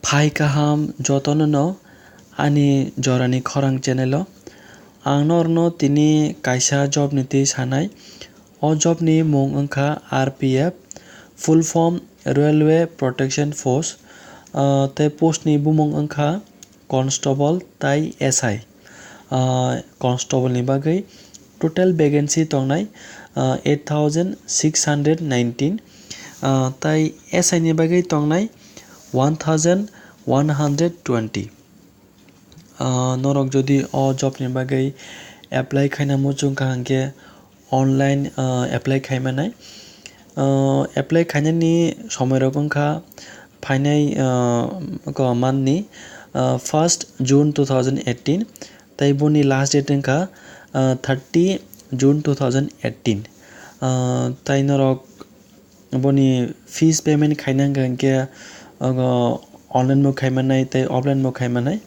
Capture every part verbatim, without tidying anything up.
Phai kaham jotono no ani jorani khorang channel o. Ang norno tini kaisa job ni twi sanai. O job ni mung wngkha R P F, full form Railway Protection Force, ah, tei post ni bumung wngkha constable tai S I. Ah, constable ni bagwi total vacancy tongnai, ah, eight thousand six hundred nineteen, ah, tai S I ni bagwi tongnai one thousand one hundred twenty. Ah, norok jodi o job ni bagwi apply khaina muchung kha hwnkhe online, ah, apply khaimanai. Ah, apply khainani somoirok wngkha phainai, ah, ko month ni, ah, first June two thousand eighteen, tei boni last date wngkha, ah, thirty June two thousand eighteen. Ah, tai norok boni fees payment khaina hwnkha hwnkhe, ogo online bo khaimanai tei offline bo khaimanai.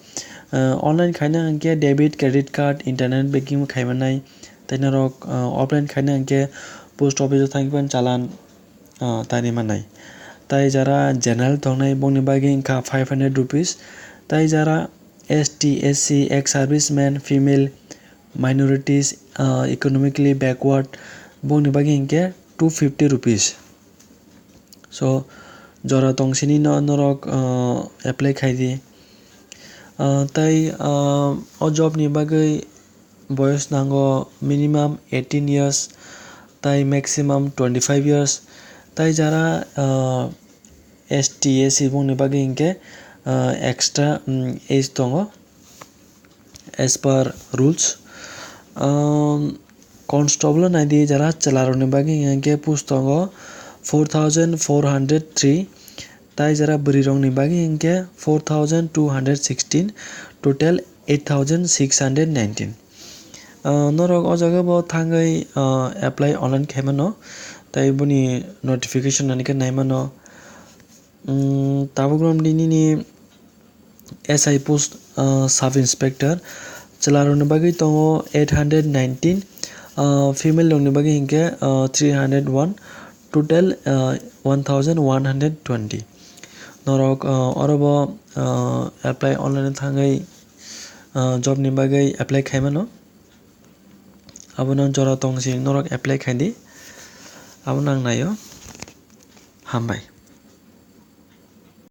Ah, online khaina hwnkhe debit, credit card, internet banking bo khaimanai. Tei norok, ah, offline khaina hwnkhe post office o thangwi phano challan, ah, tari manai. Tai jara general tongnai bongni bagwi wngkha five hundred rupees. Tai jara S T, S C, ex-serviceman, female, minorities, ah, economically backward, bongni bagwi hwnkhe two fifty rupees. So, jora tongsini no norok, ah, apply khaidi. Ah, tai, ah, o job ni bagwi boyos nango minimum eighteen years, tai maximum twenty five years, tai jara, ah, S T, S C bongni bagwi hwnkhe, ah, extra, mm, age tongo as per rules. Um, constable naidi jara chwlarokni bagwi hwnkhe post tongo four thousand four hundred three, tai jara bwrwirokni bagwi hwnkhe four thousand two hundred sixteen, total eight thousand six hundred nineteen. Ah, norok o jaga bo thangwi, ah, apply online khaimano, tai boni notification ani khe naimano. Mm, tabuk romdi nini S I post, ah, sub inspector chwlarokni bagwi tongo eight hundred nineteen, ah, female rokni bagwi hwnkhe, ah, three hundred one, total, ah, one thousand one hundred twenty. Norok, ah, oro bo, ah, apply online thangwi, ah, job ni bagwi apply khaimano. Abono jora tongsi norok apply khaidi. Abono ang naio. Hambai.